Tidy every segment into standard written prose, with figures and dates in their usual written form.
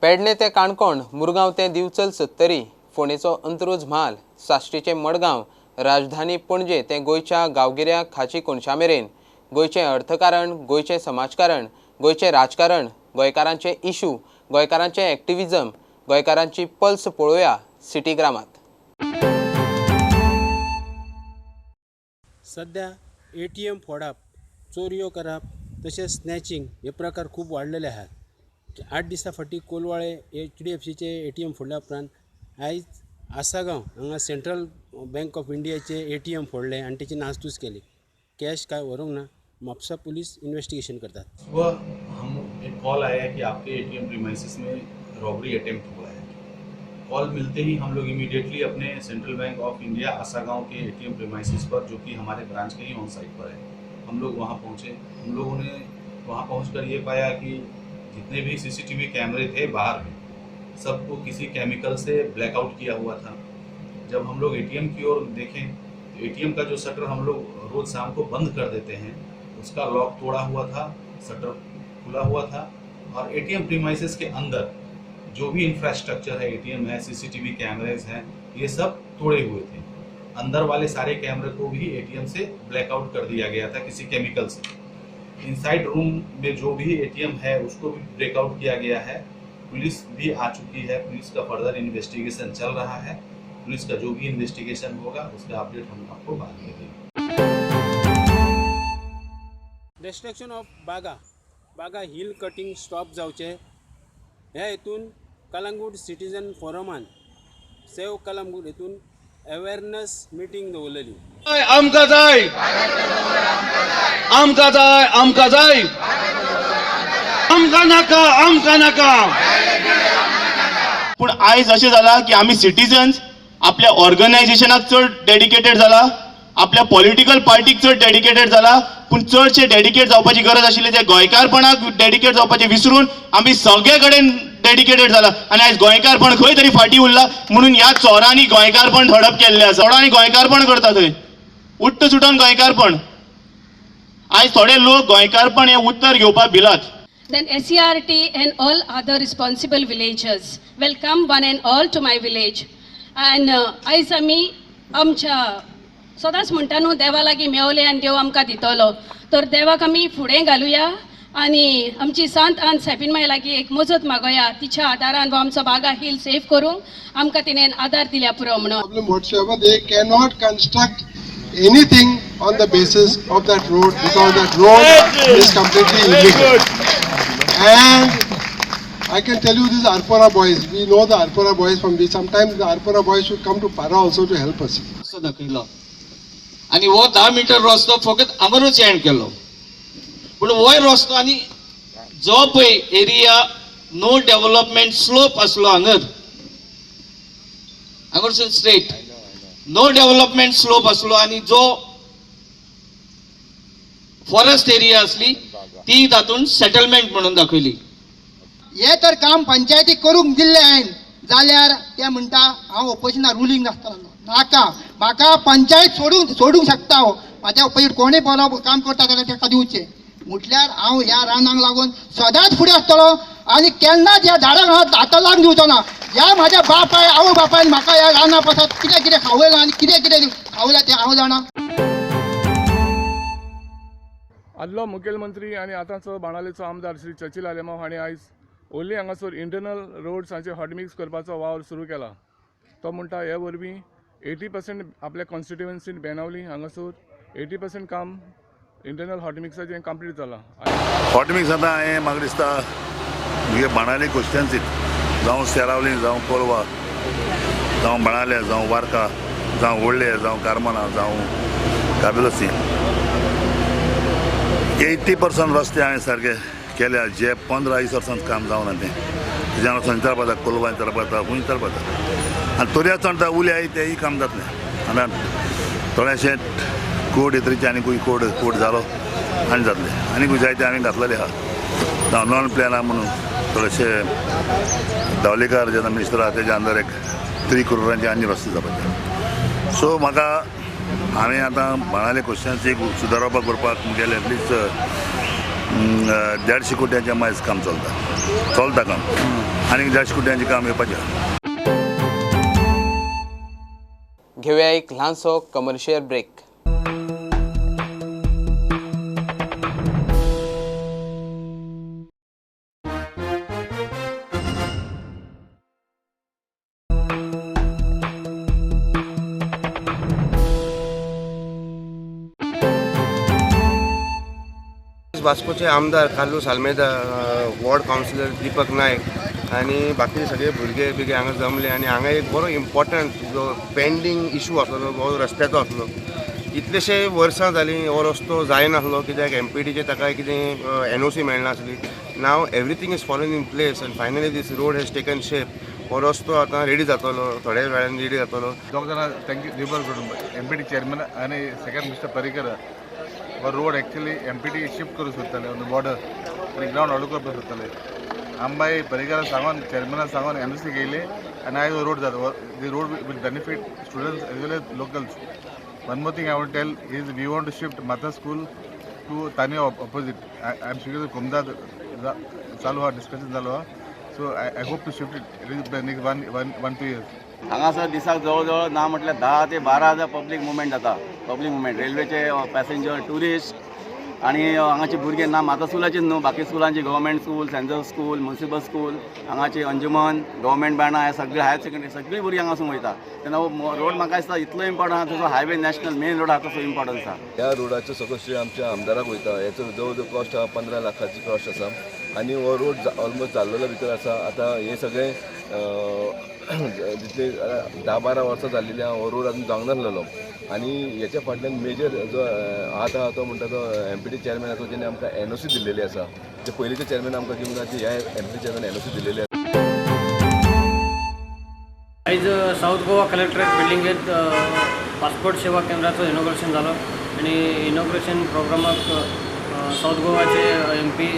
पेडणे ते काणकोण, मुरगांव ते दिवचल सत्तरी, फोंडेचो अंत्रुज म्हाल, साश्टीचे मडगांव, राजधानी पणजे ते गोंयच्या गांवगिऱ्या खाची कोनशा मेरेन गोंयचें अर्थकारण, गोंयचें समाजकारण, गोंयचें राजकारण, गोंयकारांचे इशू, गोंयकारांचें एक्टिविजम, गोंयकारांची पल्स पळोवया सिटीग्रामात. सध्या ATM फोडप, चोरयो करप तशेंच स्नॅचिंग हे प्रकार खूब वाडलेले आहात. 8 दिसां फाटीं कोलवाळे HDFCचे ATM फोडल्या उपरांत आयज आसागांव हांगा सेंट्रल बँक ऑफ इंडियाचे ATM फोडले आनी तेची नासधूस केली. कॅश काय व्हरूंक ना. म्हापसा पुलीस इन्वेस्टिगेशन करतात. सुबह हम एक कॉल आया कि आपके ATM premises में रॉबरी अटेम्प्ट हुआ है. कॉल मिलते ही हम लोग इमीडिएटली अपने Central Bank of India Asagaon के ATM premises पर, जो कि हमारे ब्रांच के ही ऑन साइट पर है, हम लोग वहां पहुंचे. हम लोगों ने वहां पहुंचकर ये पाया कि जितने भी CCTV कैमरे थे बाहर में, सबको किसी केमिकल से ब्लैकआउट किया हुआ था. जब हम लोग ATM की ओर देखें तो ATM का जो शटर हम लोग रोज़ शाम को बंद कर देते हैं, उसका लॉक तोड़ा हुआ था, शटर खुला हुआ था और ATM premises के अंदर जो भी इंफ्रास्ट्रक्चर है, ATM है, CCTV cameras हैं, ये सब तोड़े हुए थे. अंदर वाले सारे कैमरे को भी ATM से ब्लैकआउट कर दिया गया था किसी केमिकल से. इनसाइड रूम में जो भी ATM है उसको भी ब्रेकआउट किया गया है. पुलिस भी आ चुकी है. पुलिस का फर्दर इन्वेस्टिगेशन चल रहा है. पुलिस का जो भी इन्वेस्टिगेशन होगा उसका अपडेट हम आपको बाद में देंगे. Destruction of Baga, Baga hill cutting stop जावचें ह्या हेतून कलंगूट सिटीजन फोरमान सेव कलंगूट हेतून अवेरनस मिटींग दवरलेली. आमकां जाय, आमकां जाय, आमकां जाय, आमकां नाका, आमकां नाका. पूण आयज अशें जालां की आमी सिटीजन्स आपल्या ऑर्गनायझेशनाक चड डेडिकेटेड जाला, आपल्या पॉलिटिकल पार्टीक चड डेडिकेटेड जाला, पूण चडशे डेडिकेट जावपाची गरज आशिल्ली ते गोंयकारपणाक डेडिकेट जावपाचें विसरून आमी सगळे कडेन डेडिकेटेड जाला आनी आयज गोंयकारपण खंय तरी फाटीं उरला. म्हणून ह्या चोरांनी गोंयकारपण हडप केल्लें आसा. चोरांनी गोंयकारपण करता थंय उट्ट सुटोन गोंयकारपण. आयज थोडे लोक गोंयकारपण हें उत्तर घेवपाक भिलात. Then SCRT and all other responsible villagers, welcome one and all to my village. And आयज आमी आमच्या सदांच म्हणटा न्हू, देवा लागीं मेवले आनी देव आमकां दितलो, तर देवाक आमी फुडें घालुया आनी आमची सांत आनी सायबीण माय लागीं एक मजत मागोया. तिच्या आदारान वो आमचो बागा हिल सेफ करूंक आमकां तिणें आदार दिल्या पुरो म्हणून. Problem whatsoever, they cannot construct anything on the basis of that road because that road is completely illegal. And I can tell you these Arpora boys, we know the Arpora boys from the, sometimes the Arpora boys should come to Para also to help us. रस्तो दाखयलो आनी हो 10 metre रस्तो फकत आमरूच and केलो, पूण होय रस्तो आनी जो पळय एरिया नो डेव्हलपमेंट स्लोप आसलो हांगर, हांगरसून स्ट्रेट नो डेव्हलपमेंट स्लोप आसलो आनी जो फॉरेस्ट एरिया आसली ती तातूंत सेटलमेंट म्हणून दाखयली. हे तर काम पंचायतीक करूंक दिल्लें हांवें जाल्यार ते म्हणटा हांव ओपोजिशना रुलींग नासतना नाका, म्हाका पंचायत सोडूंक शकता हांव, म्हाज्या ओपोजीट कोणूय बरो काम करता जाल्यार ताका दिवचें. म्हटल्यार हांव ह्या रानांक लागून सदांच फुडें आसतलो आनी केन्नाच ह्या झाडांक हांव हाता लागून दिवचो ना. ह्या म्हाज्या बापाय आवय बापायन म्हाका ह्या राना पासत कितें कितें खावयलां आनी कितें कितें खावयलां तें हांव जाणा. आदलो मुखेलमंत्री आनी आतांचो बाणावलेचो आमदार श्री चर्चिल आलेमांव हांणी आयज ओली हांगासर इंटरनल रोड्सांचे हॉटमिक्स करपाचो वावर सुरू केला. तो म्हणटा हे वरवीं 80% आपल्या कॉन्स्टिट्युएन्सीन बेनावली हांगासर 80% काम इंटरनल हॉटमिक्साचें कंप्लीट जालां. हॉटमिक्स आतां हांवें म्हाका दिसता मुगे बाणावली कॉन्स्टिट्युएन्सीत जावं सेरावली, जावं कोलवा, जावं बाणावले, जावं वार्का, जावं व्हडले, जावं कारमना, जावं काबेलोसी 80% रस्ते हांवें सारके केल्या. जे 15-20 वर्सां काम जावना तें तेज्यान संचार जाता, कोलवा चलपाक जाता, खूंय चलपाक जाता आनी तरी आसतना उलय तेंय काम जातलें. आनी थोडेशें कोड येतरीचे आनीकूय कोड जालो आनी जातलें. आनीकूय जायते हांवें घातलेले आहा. जावं नॉन प्लॅन आहा म्हणून थोडेशे दावलेकार जेन्ना मिनिस्टर आहा तेज्या अंदर एक 3 करोडांचे आनी रस्ते जावपाचे. सो म्हाका हांवें आतां बाणावले क्वेश्चन्स एक सुदारपाक करपाक मुगेले एटलिस्ट 150 कोट्यांचें आयज काम चलता, चलता काम आनी 150 कोट्यांचें काम येवपाचें. घेवया एक ल्हानसो कमर्शियल ब्रेक. वास्कोचे आमदार कार्लूस आल्मेदा, वॉर्ड कावन्सिलर दीपक नायक आनी बाकी सगळे भुरगे बिरगे हांगा जमले आनी हांगा एक बरो इम्पॉर्टंट जो पेंडींग इशू आसलो हो रस्त्याचो आसलो. इतलेशे वर्सां जालीं हो रस्तो जायनासलो कित्याक एमपीडीचे ताका कितें NOC मेळनासली. Now everything is fallen in place and finally this road has taken shape. हो रस्तो आतां रेडी जातलो, थोड्या वेळान रेडी जातलो. दोग जाणां thank you दिवपाक एमपीडी चेअरमॅन आनी सेकंड मिस्टर पर्रीकर. हो road actually MPD shift करूंक सोदताले ऑन the border आनी ग्रावंड हॉलो करपाक सोदताले. आमबाय पर्रीकरा सांगून चेअरमॅना सांगून एनओसी घेयली आनी आयज हो रोड जाता. The road will benefit students as well as locals. One more thing I want tell is we want to shift Mata school to Tania opposite. I am sure कोमदाद चालू आहा, डिस्कशन चालू आहा. So I hope to shift it next one 2 years. हांगासर दिसाक जवळ जवळ ना म्हटल्यार 10 ते 12 हजार पब्लीक मुवमेंट जाता. पब्लीक मुवमेंट रेल्वेचे पॅसेंजर, ट्युरिस्ट आनी हांगाची भुरगे ना माता स्कुलाची न्हू बाकी स्कुलांची government school, saint Joseph school, municipal school, हांगाची अंजुमन, गव्हर्मेंट बाणां हे सगळे हायर सेकंडरी सगळीं भुरगीं हांगासून वयता. तेन्ना हो रोड म्हाका दिसता इतलो इम्पॉर्टंट आसा जसो हायवे नॅशनल मेन रोड आसा तसो इम्पॉर्टन्स आसा. ह्या रोडाचो सगळो श्रेय आमच्या आमदाराक वयता. हेचो जवळ जवळ कॉस्ट आसा 15 लाखाची कॉस्ट आसा आनी हो रोड ऑलमोस्ट जाल्लेलो भितर आसा. आतां हे सगळें जितले 10-12 वर्सां जाल्लेली आहा हो रोड अजून जावंक नासलेलो आनी हेच्या फाटल्यान मेजर जो हात आहा तो म्हणटा तो एमपीडी चेअरमॅन आसा जेणे आमकां एनओसी दिल्लेली आसा. जे पयलींचे चेअरमॅन आमकां दिवंक ना ती ह्या एमपीडी चेअरमॅन एनओसी दिल्लेली आसा. आयज सावथ गोवा कलेक्टरेट बिल्डिंगेंत पासपोर्ट सेवा केंद्राचो इनॉग्रेशन जालो आनी इनॉग्रेशन प्रोग्रामाक सावथ गोवाचे एमपी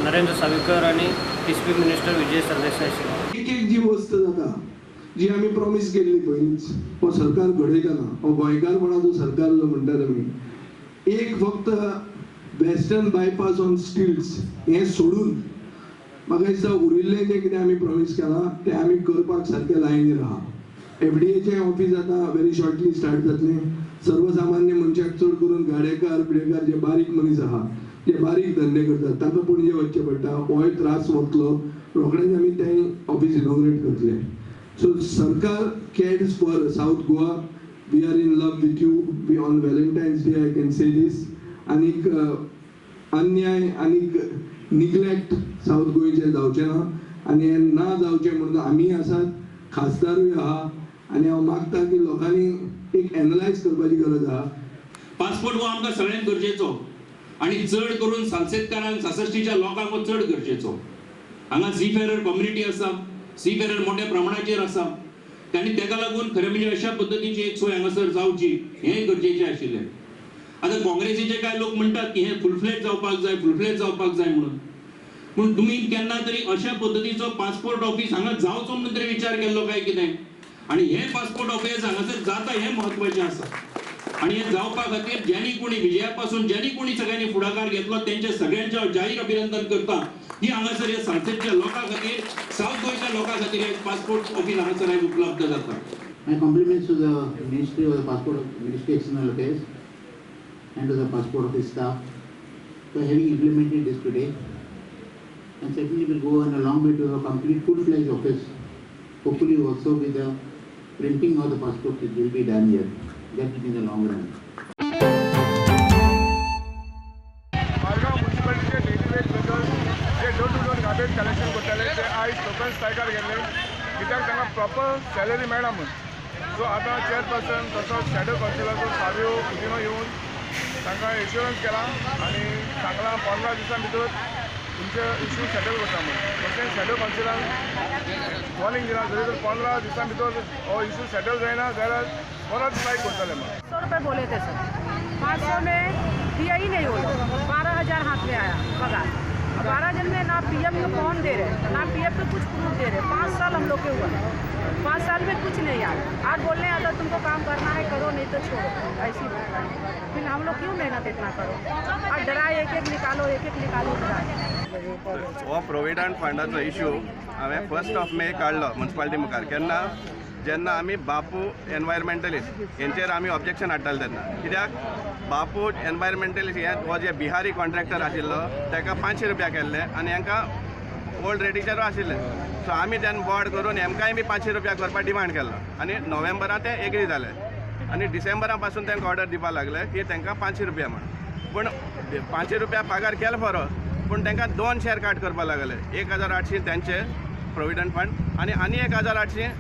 नरेंद्र सावयकर आनी एसपी मिनिस्टर विजय सरदेसाय आशिल्ले. एक एक जी वस्त जाता जी आमी प्रॉमीस केल्ली पयलींच हो सरकार घडयतना, हो गोंयकारपणाचो सरकार जो म्हणटात आमी, एक फक्त वेस्टर्न बायपास ऑन स्टिल्स हें सोडून म्हाका दिसता उरिल्लें जें कितें आमी प्रॉमीस केलां तें आमी करपाक सारकें लायनीर आहा. एफडीएचें ऑफीस आतां व्हेरी शॉर्टली स्टार्ट जातलें. सर्वसामान्य मनशाक चड करून गाडेकार बिडेकार जे बारीक मनीस आहा, जे बारीक धंदे करतात तांकां पणजे वचचें पडटा, होय त्रास वतलो. रोखडेच आमी तें ऑफीस इनॉग्रेट करतले. सो सरकार cares for South Goa. We are in love with you. We on Valentine's Day I can say this. आनीक अन्याय आनीक निग्लेक्ट सावथ गोंयचेर जावचें ना आनी हें ना जावचें म्हणून आमी आसात, खासदारूय आहा आनी हांव मागता की लोकांनी एक एनलायज करपाची गरज आहा. पासपोर्ट हो आमकां सगळ्यांक गरजेचो आनी चड करून सालसेतकारांक, सासश्टीच्या लोकांक हो चड गरजेचो. हांगा सी फेरर कम्युनिटी आसा, सी फेरर मोठ्या प्रमाणाचेर आसा आनी ताका लागून खरें म्हणजे अशा पद्दतीची एक सोय हांगासर जावची हें गरजेचें आशिल्लें. आतां काँग्रेसीचे कांय लोक म्हणटात की हें फुल फ्लॅज जावपाक जाय, फुल फ्लॅज जावपाक जाय म्हणून. पूण तुमी केन्ना तरी अशा पद्दतीचो पासपोर्ट ऑफीस हांगा जावचो म्हणून तरी विचार केल्लो काय कितें? आनी हें पासपोर्ट ऑफीस हांगासर जाता हें म्हत्वाचें आसा. आनी हें जावपा खातीर ज्यांनी कोणी विजया पासून ज्यांनी कोणी सगळ्यांनी फुडाकार घेतलो तेंचे सगळ्यांचें हांव जाहीर अभिनंदन करता की हांगासर ह्या सालसेटच्या लोकां खातीर, सावथ गोंयच्या लोकां खातीर हे पासपोर्ट ऑफीस हांगासर आयज उपलब्ध जाता. My compliments to the Ministry of the Passport, Ministry of External Affairs and to the Passport Office staff for having implemented this today, and certainly will go on a long way to a complete full-fledged office. Hopefully also with the printing of the passport it will be done here. That will be in the long run. Margao म्युनिसिपालिटीचे daily veg workers J door to door garbage collection करताले ते आयज local स्ट्रायकार गेल्ले कित्याक तांकां proper salary मेळना म्हूण. So आतां chairperson तसोच शॅडो कावन्सिलर फावियो कुदिनो येवन तांकां एश्युरन्स केलां आनी सांगलां 15 दिसां भितर तुमचे इश्यू सेटल करता म्हूण. तशेंच शॅडो कावन्सिलान वॉर्निंग दिलां जरी तर 15 दिसां भितर हो इश्यू सेटल जायना जाल्यार परत स्ट्रायक करतले म्हूण. 100 रुपये बोले थे सर, 500 में दिया ही नहीं, वो 12,000 हाथ में आया पगार. 12 जन में ना पीएफ का फॉर्म दे रहे, ना पीएफ का कुछ प्रूफ दे रहे। 5 साल हम लोग के हुआ, 5 साल में कुछ नहीं आया। आज बोलने आता तुमको काम करना है करो, नहीं तो छोड़ो, ऐसी फिर हम लोग क्यों मेहनत इतना करो। और डराए एक एक निकालो, एक एक निकालो, डराए। हो प्रोविडंट फंडाचो इशू हांवें 1 मे काडलो म्युनिसिपालिटी मुखार. केन्ना जेन्ना आमी बापू एनवायरमेंटलिस्ट हेंचेर आमी ऑब्जेक्शन हाडटाले तेन्ना, कित्याक बापू एनवायरमेंटलिस्ट हे हो जे बिहारी कॉन्ट्रॅक्टर आशिल्लो ताका 500 रुपया केल्ले आनी हांकां ओल्ड रेटीचेर आशिल्ले. सो आमी तेन्ना बोर्ड करून हेमकांय बी 500 रुपया करपाक डिमांड केल्लो आनी नोव्हेंबरान ते एग्री जाले आनी डिसेंबरा पासून तांकां ऑर्डर दिवपाक लागले की तांकां 500 रुपया म्हण. पूण 500 रुपया पगार केलो बरो, पूण तांकां 2 शेअर काट करपाक लागले. 1800 तांचे प्रोविडंट फंड आनी आनी 1800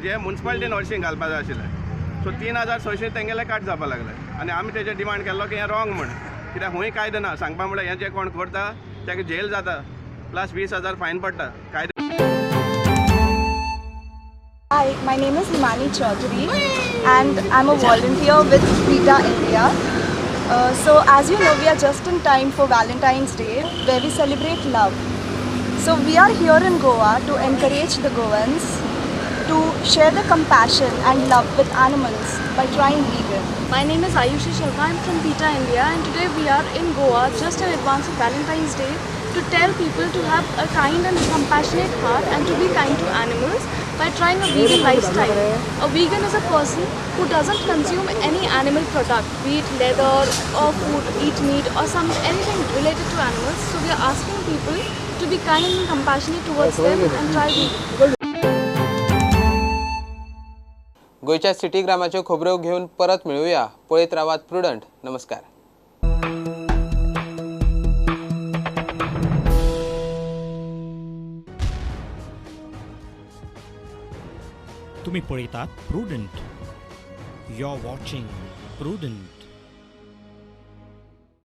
जे म्युनिसिपालिटीन हरशीं घालपा जाय आशिल्ले. सो 3600 तेंगेले काट जावपाक लागले आनी आमी तेजेर डिमांड केल्लो की हें रॉंग म्हण, कित्याक खंय कायदो ना. सांगपा म्हळ्यार हें जें कोण करता ताका जेल जाता, प्लस 20,000 फायन पडटा. कायदो. Hi, my name is Himani Chaudhary and I'm a volunteer with PETA India. So as you know, we are just in time for Valentine's Day, where we celebrate love. So we are here in Goa to encourage the Goans to share the compassion and love with animals by trying vegan. My name is Ayushi Sharma, I'm from PETA India, and today we are in Goa just in advance of Valentine's Day to tell people to have a kind and compassionate heart and to be kind to animals by trying a vegan lifestyle. A vegan is a person who doesn't consume any animal product, be it leather or food, eat meat or anything related to animals. So we are asking people to be kind and compassionate towards them and try vegan. गोंयच्या city ग्रामाच्यो खबरो घेवन परत मेळुया. पळयत रावात prudent. नमस्कार. तुम्ही पळयतात Prudent. You are watching Prudent.